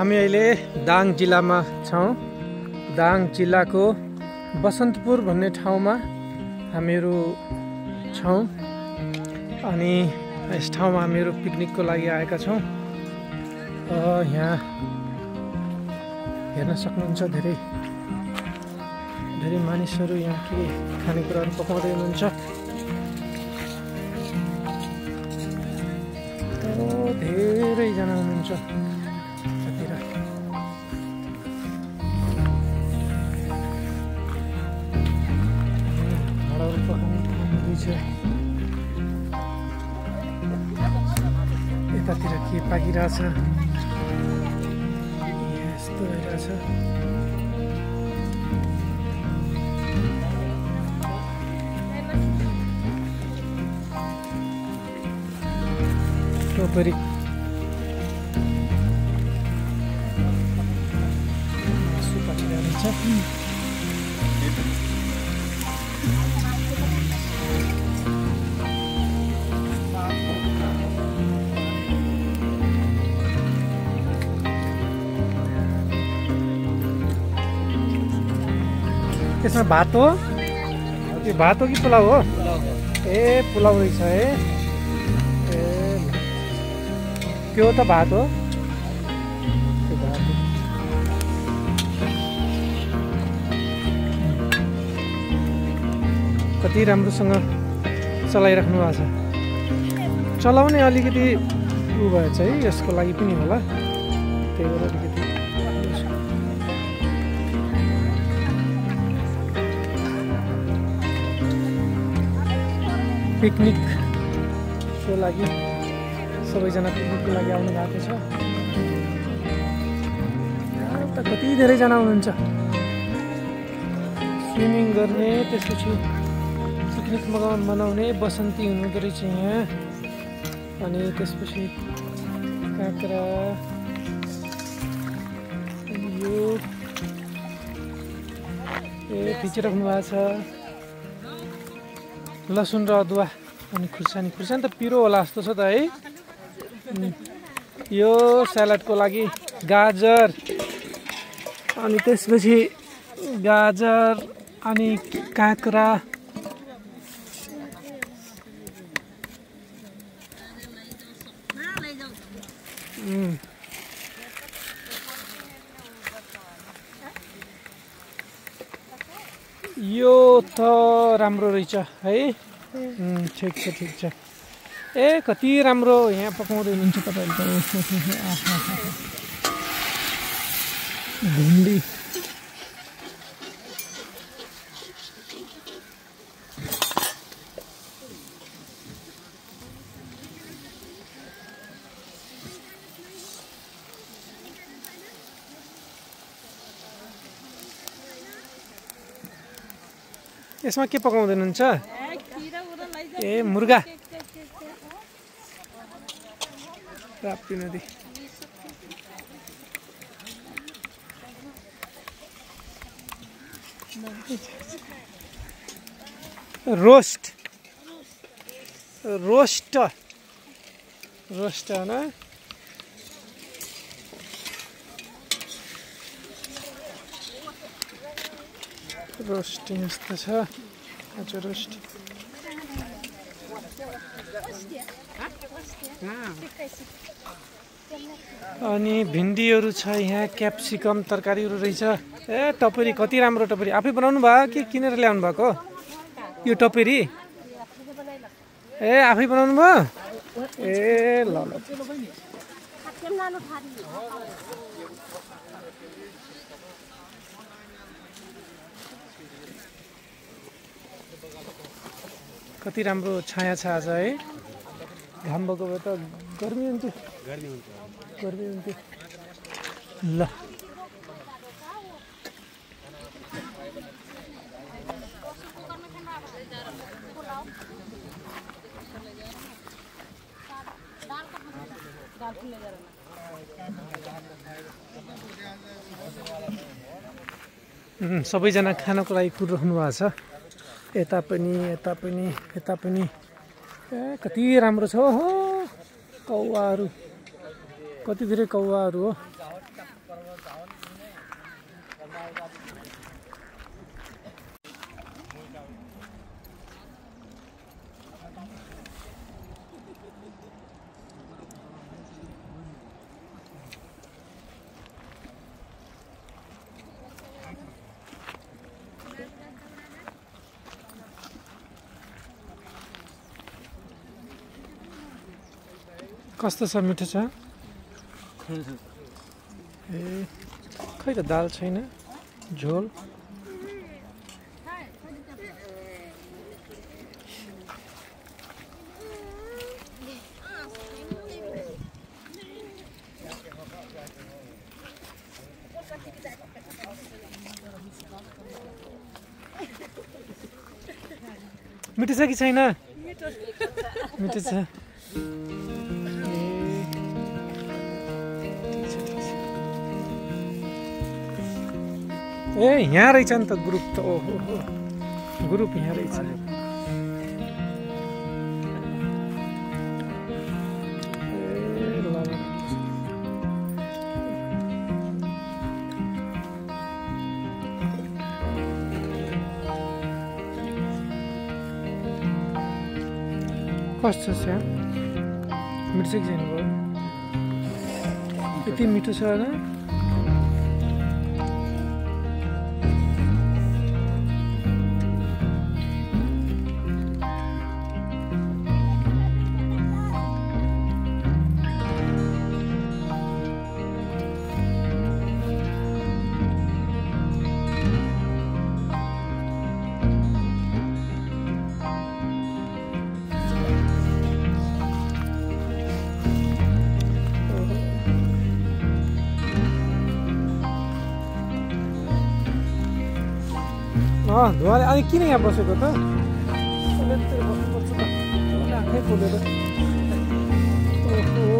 हामी अहिले दाङ जिल्लामा छौँ। दाङ जिल्लाको बसन्तपुर भन्ने ठाउँमा हामीहरू छौँ अनि यस ठाउँमा हामीहरू पिकनिकको लागि आएका छौँ। यहाँ हेर्न सक्नुहुन्छ धेरै मानिसहरू यहाँ के खानेकुराहरू पकाउँदै हुनुहुन्छ। धेरैजना हुनुहुन्छ यतातिर। भाँडाहरू पकाउनुहुन्छ। यतातिर के पाकिरहेछ, यस्तो भइरहेछ। टोपरी त्यसमा भात हो, त्यो भात हो कि पुलाउ हो? ए पुलाउ रहेछ है। ए त्यो त भात हो। कति राम्रोसँग चलाइराख्नु भएको छ। चलाउने अलिकति उ भएछ है, यसको लागि पनि होला। त्यही भएर अलिकति पिकनिकको लागि सबैजना पिकनिकको लागि आउनु भएको छ। त कति धेरैजना हुनुहुन्छ स्विमिङ गर्ने, त्यसपछि पिकनिक मनाउने। बसन्ती हुनुहुँदो रहेछ यहाँ। अनि त्यसपछि काँक्रा, यो भिजिराख्नु भएको छ। लसुन र अदुवा अनि खुर्सानी त पिरो होला जस्तो छ त है। यो सलादको लागि गाजर, अनि त्यसपछि गाजर अनि काँक्रा, यो त राम्रो रहेछ है। ठिक छ। ए कति राम्रो यहाँ पकाउँदै हुनुहुन्छ तपाईँले त। भिन्डी, यसमा के पकाउँदै हुनुहुन्छ? ए मुर्गा, राप्ती नदी। रोस्ट होइन, रोस्ट यस्तो छ। आज रोस्ट अनि भिन्डीहरू छ यहाँ। क्याप्सिकम तरकारीहरू रहेछ। ए टपरी कति राम्रो टपरी। आफै बनाउनु भयो कि किनेर ल्याउनु भएको यो टपरी? ए आफै बनाउनु भयो? ए ल। कति राम्रो छाया छ आज है। घाम भएको भए त गर्मी हुन्थ्यो। ल सबैजना खानको लागि कुरिराख्नु भएको छ। यता पनि ए कति राम्रो छ हो कौवाहरू, कति धेरै कौवाहरू हो। कस्तो छ मिठो छ ए खै त दाल छैन झोल मिठो छ कि छैन मिठो छ ए यहाँ रहेछ नि त ग्रुप त ओहो ग्रुप यहाँ रहेछ कस्तो छ मिठो छ कि छैन भयो यति मिठो छ होइन धुवाले अनि किन यहाँ बसेको त बस्नुपर्छ त आँखै खोलेर ओहो